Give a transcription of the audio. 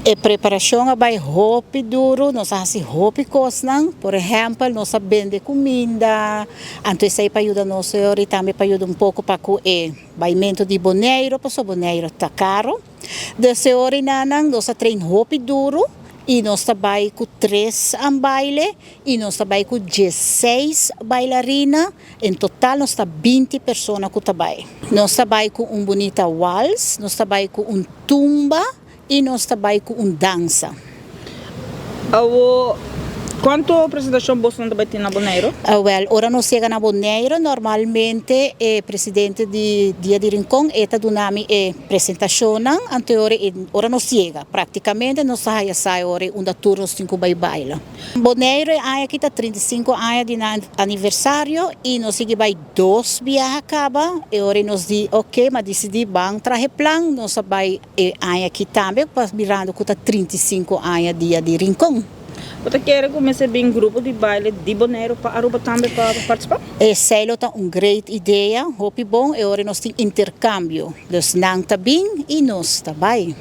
E preparacion a bay hopi duro, nos a haci hopi cosnan, por ehempel nos a bende cuminda, anto esey pa yuda nos y tambe pa yuda un poco pa cu e baymento di Boneiro, pasobra Boneiro ta caro. Dus e orinanan nos a train hopi duro y nos ta bay cu tres baile y nos ta bay cu 16 bailarina. En total nos ta 20 persona cu ta bay. Nos ta bay cu un bunita wals, nos ta bay cu un tumba y nos ta bay cu un dansa. Awo, cuanto presentacion boso ta bay tin na Boneiro? Wel, ora nos yega na Boneiro, normalmente e presidente di Dia di Rincon e ta duna mi e presentacion anterior e ora nos yega. Practicamente nos ta haya sa ora unda tur nos tin cu bay baila. Boneiro e aña aki ta 35 aña di aniversario y nos sigui bay dos biaha caba e ora nos di ok, m'a dicidi ban traha plan, nos a bay e aña aki tambe pa mirando cu ta 35 aña Dia di Rincon. Bo ta kier cuminsa bin grupo di baile di Boneiro pa Aruba tambe pa participa? Esey ta un great idea, hopi bon, e ora nos tin intercambio. Dus nan ta bin y nos ta bay.